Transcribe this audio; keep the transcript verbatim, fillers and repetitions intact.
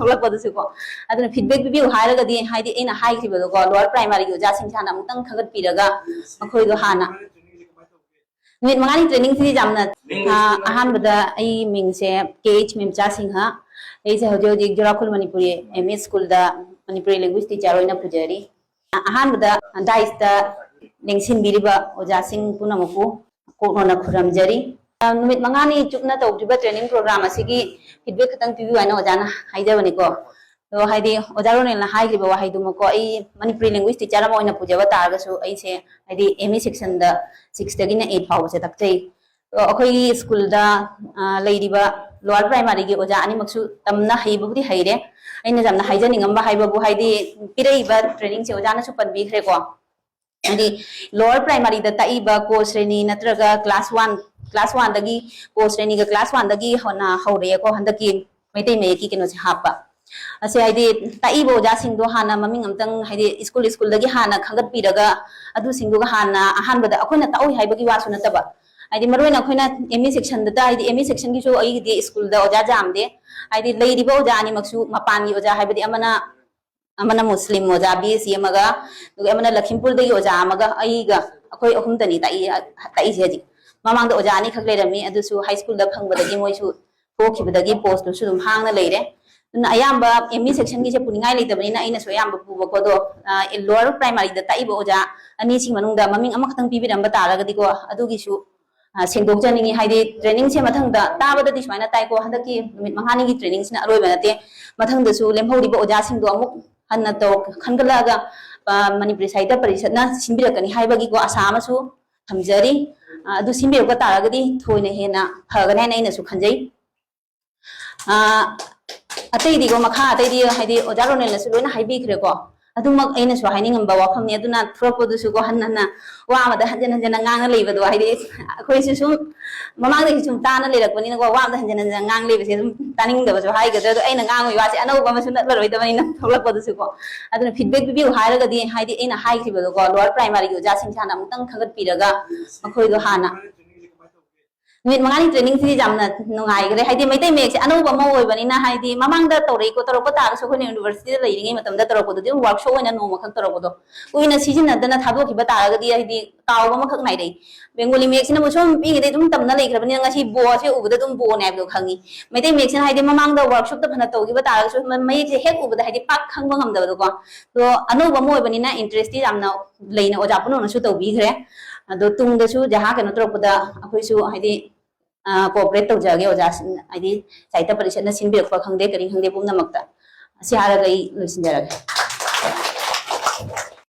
ꯊꯣꯛꯂꯛꯄꯗꯨꯁꯨ ꯀꯣ꯫ ꯑꯗꯨꯅ ꯐꯤꯗꯕꯦꯛ ꯄꯤꯕꯤꯌꯨ ꯍꯥꯏꯔꯒꯗꯤ, ꯍꯥꯏꯗꯤ ꯑꯩꯅ ꯍꯥꯏꯈꯤꯕꯗꯣ ꯀꯣ, ꯂꯣꯋꯔ ꯄ꯭ꯔꯥꯏꯃꯥꯔꯤꯒꯤ ꯑꯣꯖꯥꯁꯤꯡꯁꯦ ꯍꯥꯟꯅ ꯑꯃꯨꯛꯇꯪ ꯈꯟꯒꯠꯄꯤꯔꯒ ꯃꯈꯣꯏꯗꯣ ꯍꯥꯟꯅ ꯅꯨꯃꯤꯠ ꯃꯉꯥꯅꯤ ꯇ꯭ꯔꯦꯅꯤꯡꯁꯤꯗꯤ ꯌꯥꯝꯅ, ꯑ, ꯑꯍꯥꯟꯕꯗ ꯑꯩ ꯃꯤꯡꯁꯦ ꯀꯦ ꯑꯩꯆ ꯃꯤꯝꯆꯥ ꯁꯤꯡꯍ꯫ ꯑꯩꯁꯦ ꯍꯧꯖꯤꯛ ꯍꯧꯖꯤꯛ ꯖꯣꯔꯥꯈꯨꯜ ꯃꯅꯤꯄꯨꯔꯤ ꯑꯦꯝ ꯏ ꯁ꯭ꯀꯨꯜꯗ ꯃꯅꯤꯄꯨꯔꯤ ꯂꯦꯡꯒ꯭ꯋꯦꯖ ꯇꯤꯆꯔ ꯑꯣꯏꯅ ꯄꯨꯖꯔꯤ꯫ ꯑꯍꯥꯟꯕꯗ ꯗꯥꯏꯁꯇ ꯂꯦꯡꯁꯤꯟꯕꯤꯔꯤꯕ ꯑꯣꯖꯥꯁꯤꯡ ꯄꯨꯝꯅꯃꯛꯄꯨ ꯀꯣꯛꯅꯣꯟꯅ ꯈꯨꯔꯨꯝꯖꯔꯤ꯫ ꯅꯨꯃꯤꯠ ꯃꯉꯥꯅꯤ ꯆꯨꯞꯅ ꯇꯧꯈꯤꯕ ꯇ꯭ꯔꯦꯅꯤꯡ ꯄ꯭ꯔꯣꯒ꯭ꯔꯥꯝ ꯑꯁꯤꯒꯤ ꯐꯤꯗꯕꯦꯛ ꯈꯛꯇꯪ ꯄꯤꯕꯤꯌꯨ ꯍꯥꯏꯅ ꯑꯣꯖꯥꯅ ꯍꯥꯏꯖꯕꯅꯤꯀꯣ꯫ ꯑꯗꯣ ꯍꯥꯏꯗꯤ ꯑꯣꯖꯥ ꯔꯣꯅꯦꯜꯅ ꯍꯥꯏꯈꯤꯕ ꯋꯥꯍꯩꯗꯨꯃꯛꯀꯣ, ꯑꯩ ꯃꯅꯤꯄꯨꯔꯤ ꯂꯦꯡꯒ꯭ꯋꯦꯖ ꯇꯤꯆꯔ ꯑꯃ ꯑꯣꯏꯅ ꯄꯨꯖꯕ ꯇꯥꯔꯒꯁꯨ ꯑꯩꯁꯦ ꯍꯥꯏꯗꯤ ꯑꯦꯝ ꯏ ꯁꯦꯛꯁꯟꯗ ꯁꯤꯛꯁꯇꯒꯤꯅ ꯑꯩꯠ ꯐꯥꯎꯕꯁꯦ ꯇꯥꯛꯆꯩ꯫ ꯑꯗꯣ ꯑꯩꯈꯣꯏꯒꯤ ꯁ꯭ꯀꯨꯜꯗ, ꯑ, ꯂꯩꯔꯤꯕ ꯂꯣꯋꯔ ꯄ꯭ꯔꯥꯏꯃꯥꯔꯤꯒꯤ ꯑꯣꯖꯥ ꯑꯅꯤꯃꯛꯁꯨ ꯇꯝꯅ ꯍꯩꯕꯕꯨꯗꯤ ꯍꯩꯔꯦ꯫ ꯑꯩꯅ ꯌꯥꯝꯅ ꯍꯥꯏꯖꯅꯤꯡꯉꯝꯕ ꯍꯥꯏꯕꯕꯨ ꯍꯥꯏꯗꯤ ꯄꯤꯔꯛꯏꯕ ꯇ꯭ꯔꯦꯅꯤꯡꯁꯦ ꯑꯣꯖꯥꯅꯁꯨ ꯄꯟꯕꯤꯈ꯭ꯔꯦꯀꯣ꯫ ꯍꯥꯏꯗꯤ ꯂꯣꯋꯔ ꯄ꯭ꯔꯥꯏꯃꯥꯔꯤꯗ ꯇꯥꯛꯏꯕ ꯀꯣ ꯁ꯭ꯔꯦꯅꯤ ꯅꯠꯇ꯭ꯔꯒ ꯀ꯭ꯂꯥꯁ ꯋꯥꯟ, ꯀ꯭ꯂꯥꯁ ꯋꯥꯟꯗꯒꯤ, ꯀꯣ ꯁ꯭ꯔꯦꯅꯤꯒ ꯀ꯭ꯂꯥꯁ ꯋꯥꯟꯗꯒꯤ ꯍꯧꯅ ꯍꯧꯔꯛꯑꯦꯀꯣ ꯍꯟꯗꯛꯀꯤ ꯃꯩꯇꯩ ꯃꯌꯦꯛꯀꯤ ꯀꯩꯅꯣꯁꯦ ꯍꯥꯞꯄ꯫ ꯑꯁꯦ ꯍꯥꯏꯗꯤ ꯇꯥꯛꯏꯕ ꯑꯣꯖꯥꯁꯤꯡꯗꯣ ꯍꯥꯟꯅ ꯃꯃꯤꯡ ꯑꯝꯇꯪ ꯍꯥꯏꯗꯤ ꯁ꯭ꯀꯨꯜ ꯁ꯭ꯀꯨꯜꯗꯒꯤ ꯍꯥꯟꯅ ꯈꯟꯒꯠꯄꯤꯔꯒ ꯑꯗꯨꯁꯤꯡꯗꯨꯒ ꯍꯥꯟꯅ ꯑꯍꯥꯟꯕꯗ ꯑꯩꯈꯣꯏꯅ ꯇꯥꯛꯑꯣꯏ ꯍꯥꯏꯕꯒꯤ ꯋꯥꯁꯨ ꯅꯠꯇꯕ, ꯍꯥꯏꯗꯤ ꯃꯔꯨꯑꯣꯏꯅ ꯑꯩꯈꯣꯏꯅ ꯑꯦꯝ ꯏ ꯁꯦꯛꯁꯟꯗ ꯇꯥꯛꯏꯗꯤ ꯑꯦꯝ ꯏ ꯁꯦꯛꯁꯟꯒꯤꯁꯨ ꯑꯩꯒꯤꯗꯤ ꯁ꯭ꯀꯨꯜꯗ ꯑꯣꯖꯥ ꯌꯥꯝꯗꯦ꯫ ꯍꯥꯏꯗꯤ ꯂꯩꯔꯤꯕ ꯑꯣꯖꯥ ꯑꯅꯤꯃꯛꯁꯨ ꯃꯄꯥꯟꯒꯤ ꯑꯣꯖꯥ ꯍꯥꯏꯕꯗꯤ ꯑꯃꯅ ꯑꯃꯅ ꯃꯨꯁꯂꯤꯝ ꯑꯣꯖꯥ ꯕꯤ ꯑꯦꯁ ꯁꯤ ꯑꯃꯒ, ꯑꯗꯨꯒ ꯑꯃꯅ ꯂꯈꯤꯝꯄꯨꯔꯗꯒꯤ ꯑꯣꯖꯥ ꯑꯃꯒ ꯑꯩꯒ, ꯑꯩꯈꯣꯏ ꯑꯍꯨꯝꯇꯅꯤ ꯇꯥꯛꯏ, ꯇꯥꯛꯏꯁꯦ ꯍꯧꯖꯤꯛ꯫ ꯃꯃꯥꯡꯗ ꯑꯣꯖꯥ ꯑꯅꯤꯈꯛ ꯂꯩꯔꯝꯃꯤ, ꯑꯗꯨꯁꯨ ꯍꯥꯏ ꯁ꯭ꯀꯨꯜꯗ ꯐꯪꯕꯗꯒꯤ ꯃꯣꯏꯁꯨ ꯊꯣꯛꯈꯤꯕꯗꯒꯤ ꯄꯣꯁꯇꯨꯁꯨ ꯑꯗꯨꯝ ꯍꯥꯡꯅ ꯂꯩꯔꯦ꯫ ꯑꯗꯨꯅ ꯑꯌꯥꯝꯕ ꯑꯦꯝ ꯏ ꯁꯦꯛꯁꯟꯒꯤꯁꯦ ꯄꯨꯅꯤꯡꯉꯥꯏ ꯂꯩꯇꯕꯅꯤꯅ ꯑꯩꯅꯁꯨ ꯑꯌꯥꯝꯕ ꯄꯨꯕꯀꯣ꯫ ꯑꯗꯣ, ꯑ, ꯂꯣꯋꯔ ꯄ꯭ꯔꯥꯏꯃꯥꯔꯤꯗ ꯇꯥꯛꯏꯕ ꯑꯣꯖꯥ ꯑꯅꯤꯁꯤ ꯃꯅꯨꯡꯗ ꯃꯃꯤꯡ ꯑꯃꯈꯛꯇꯪ ꯄꯤꯕꯤꯔꯝꯕ ꯇꯥꯔꯒꯗꯤꯀꯣ, ꯑꯗꯨꯒꯤꯁꯨ, ꯑ, ꯁꯦꯡꯗꯣꯛꯆꯅꯤꯡꯉꯤ꯫ ꯍꯥꯏꯗꯤ ꯇ꯭ꯔꯦꯅꯤꯡꯁꯦ ꯃꯊꯪꯗ ꯇꯥꯕꯗꯗꯤ ꯁꯨꯃꯥꯏꯅ ꯇꯥꯏꯀꯣ, ꯍꯟꯗꯛꯀꯤ ꯅꯨꯃꯤꯠ ꯃꯉꯥꯅꯤꯒꯤ ꯇ꯭ꯔꯦꯅꯤꯡꯁꯤꯅ ꯑꯔꯣꯏꯕ ꯅꯠꯇꯦ꯫ ꯃꯊꯪꯗꯁꯨ ꯂꯦꯝꯍꯧꯔꯤꯕ ꯑꯣꯖꯥꯁꯤꯡꯗꯣ ꯑꯃꯨꯛ ꯍꯟꯅ ꯇꯧ-, ꯈꯟꯒꯠꯂꯛꯑꯒ, ꯑ, ꯃꯅꯤꯄꯨꯔꯤ ꯁꯥꯍꯤꯇ꯭ꯌ ꯄꯔꯤꯁꯠꯅ ꯁꯤꯟꯕꯤꯔꯛꯀꯅꯤ ꯍꯥꯏꯕꯒꯤꯀꯣ ꯑꯁꯥ ꯑꯃꯁꯨ ꯊꯝꯖꯔꯤ꯫ ꯑ, ꯑꯗꯨ ꯁꯤꯟꯕꯤꯔꯛꯄ ꯇꯥꯔꯒꯗꯤ ꯊꯣꯏꯅ ꯍꯦꯟꯅ ꯐꯒꯅꯤ ꯍꯥꯏꯅ ꯑꯩꯅꯁꯨ ꯈꯟꯖꯩ꯫ ꯑ, ꯑꯇꯩꯗꯤꯀꯣ, ꯃꯈꯥ ꯑꯇꯩꯗꯤ ꯍꯥꯏꯗꯤ ꯑꯣꯖꯥ ꯔꯣꯅꯦꯜꯅꯁꯨ ꯂꯣꯏꯅ ꯍꯥꯏꯕꯤꯈ꯭ꯔꯦꯀꯣ꯫ ꯑꯗꯨꯃꯛ ꯑꯩꯅꯁꯨ ꯍꯥꯏꯅꯤꯡꯉꯝꯕ ꯋꯥꯐꯝꯅꯤ꯫ ꯑꯗꯨꯅ ꯊꯣꯛꯂꯛꯄꯗꯨꯁꯨꯀꯣ, ꯍꯟꯅ ꯍꯟꯅ ꯋꯥ ꯑꯃꯗ ꯍꯟꯖꯤꯟ ꯍꯟꯖꯤꯟꯅ ꯉꯥꯡꯅ ꯂꯩꯕꯗꯣ, ꯍꯥꯏꯗꯤ ꯑꯩꯈꯣꯏꯁꯨ ꯁꯨꯝ ꯃꯃꯥꯡꯗꯒꯤ ꯁꯨꯝ ꯇꯥꯅ ꯂꯩꯔꯛꯄꯅꯤꯅꯀꯣ, ꯋꯥ ꯑꯃꯗ ꯍꯟꯖꯤꯟ ꯍꯟꯖꯤꯟꯅ ꯉꯥꯡ ꯂꯩꯕꯁꯦ ꯑꯗꯨꯝ ꯇꯥꯅꯤꯡꯗꯕꯁꯨ ꯍꯥꯏꯒꯗ꯭ꯔꯥ꯫ ꯑꯗꯣ ꯑꯩꯅ ꯉꯥꯡꯉꯨꯏ ꯋꯥꯁꯦ ꯑꯅꯧꯕ ꯑꯃꯁꯨ ꯅꯠꯂꯔꯣꯏꯗꯕꯅꯤꯅ ꯊꯣꯛꯂꯛꯄꯗꯨꯁꯨꯀꯣ꯫ ꯑꯗꯨꯅ ꯐꯤꯗꯕꯦꯛ ꯄꯤꯕꯤꯌꯨ ꯍꯥꯏꯔꯒꯗꯤ, ꯍꯥꯏꯗꯤ ꯑꯩꯅ ꯍꯥꯏꯈꯤꯕꯗꯣꯀꯣ, ꯂꯣꯋꯔ ꯄ꯭ꯔꯥꯏꯃꯥꯔꯤꯒꯤ ꯑꯣꯖꯥꯁꯤꯡꯁꯦ ꯍꯥꯟꯅ ꯑꯃꯨꯛꯇꯪ ꯈꯟꯒꯠꯄꯤꯔꯒ ꯃꯈꯣꯏꯗꯣ ꯍꯥꯟꯅ ꯅꯨꯃꯤꯠ ꯃꯉꯥꯅꯤ ꯇ꯭ꯔꯦꯅꯤꯡꯁꯤꯗꯤ ꯌꯥꯝꯅ ꯅꯨꯡꯉꯥꯏꯈ꯭ꯔꯦ꯫ ꯍꯥꯏꯗꯤ ꯃꯩꯇꯩ ꯃꯌꯦꯛꯁꯦ ꯑꯅꯧꯕ ꯑꯃ ꯑꯣꯏꯕꯅꯤꯅ, ꯍꯥꯏꯗꯤ ꯃꯃꯥꯡꯗ ꯇꯧꯔꯛꯏꯀꯣ, ꯇꯧꯔꯛꯄ ꯇꯥꯔꯒꯁꯨ ꯑꯩꯈꯣꯏꯅ ꯌꯨꯅꯤꯚꯔꯁꯤꯇꯤꯗ ꯂꯩꯔꯤꯉꯩ ꯃꯇꯝꯗ ꯇꯧꯔꯛꯄꯗꯨꯗꯤ ꯑꯗꯨꯝ ꯋꯥꯔꯛꯁꯣꯞ ꯑꯣꯏꯅ ꯅꯣꯡꯃꯈꯛ ꯇꯧꯔꯛꯄꯗꯣ, ꯀꯨꯏꯅ ꯁꯤꯖꯤꯟꯅꯗꯅ ꯊꯥꯗꯣꯛꯈꯤꯕ ꯇꯥꯔꯒꯗꯤ ꯍꯥꯏꯗꯤ ꯀꯥꯎꯕ ꯑꯃꯈꯛ ꯉꯥꯏꯔꯛꯏ꯫ ꯕꯦꯡꯒꯣꯂꯤ ꯃꯌꯦꯛꯁꯤꯅꯕꯨ ꯁꯨꯝ ꯄꯤꯛꯏꯉꯩꯗꯩ ꯑꯗꯨꯝ ꯇꯝꯅ ꯂꯩꯈ꯭ꯔꯕꯅꯤꯅ ꯉꯁꯤ ꯕꯣꯁꯦ ꯎꯕꯗ ꯑꯗꯨꯝ ꯕꯣꯅꯦ ꯍꯥꯏꯕꯗꯣ ꯈꯪꯉꯤ꯫ ꯃꯩꯇꯩ ꯃꯌꯦꯛꯁꯤꯅ ꯍꯥꯏꯗꯤ ꯃꯃꯥꯡꯗ ꯋꯥꯔꯛꯁꯣꯞꯇ ꯐꯅ ꯇꯧꯈꯤꯕ ꯇꯥꯔꯒꯁꯨ ꯃ-, ꯃꯌꯦꯛꯁꯦ ꯍꯦꯛ ꯎꯕꯗ ꯍꯥꯏꯗꯤ ꯄꯥꯛ ꯈꯪꯕ ꯉꯝꯗꯕꯗꯣꯀꯣ꯫ ꯑꯗꯣ ꯑꯅꯧꯕ ꯑꯃ ꯑꯣꯏꯕꯅꯤꯅ ꯏꯟꯇꯔꯦꯁꯇꯤ ꯌꯥꯝꯅ ꯂꯩꯅ ꯑꯣꯖꯥ ꯄꯨꯝꯅꯃꯛꯅꯁꯨ ꯇꯧꯕꯤꯈ꯭ꯔꯦ꯫ ꯑꯗꯣ ꯇꯨꯡꯗꯁꯨ ꯖꯍꯥ ꯀꯩꯅꯣ ꯇꯧꯔꯛꯄꯗ ꯑꯩꯈꯣꯏꯁꯨ ꯍꯥꯏꯗꯤ ꯀꯣꯑꯣꯄꯔꯦꯠ ꯇꯧꯖꯒꯦ ꯑꯣꯖꯥ, ꯍꯥꯏꯗꯤ ꯁꯥꯍꯤꯇ꯭ꯌ ꯄꯔꯤꯁꯠꯅ ꯁꯤꯟꯕꯤꯔꯛꯄ ꯈꯪꯗꯦ, ꯀꯔꯤ ꯈꯪꯗꯦ, ꯄꯨꯝꯅꯃꯛꯇ꯫ ꯑꯁꯤ ꯍꯥꯏꯔꯒ ꯑꯩ ꯂꯣꯏꯁꯤꯟꯖꯔꯒꯦ꯫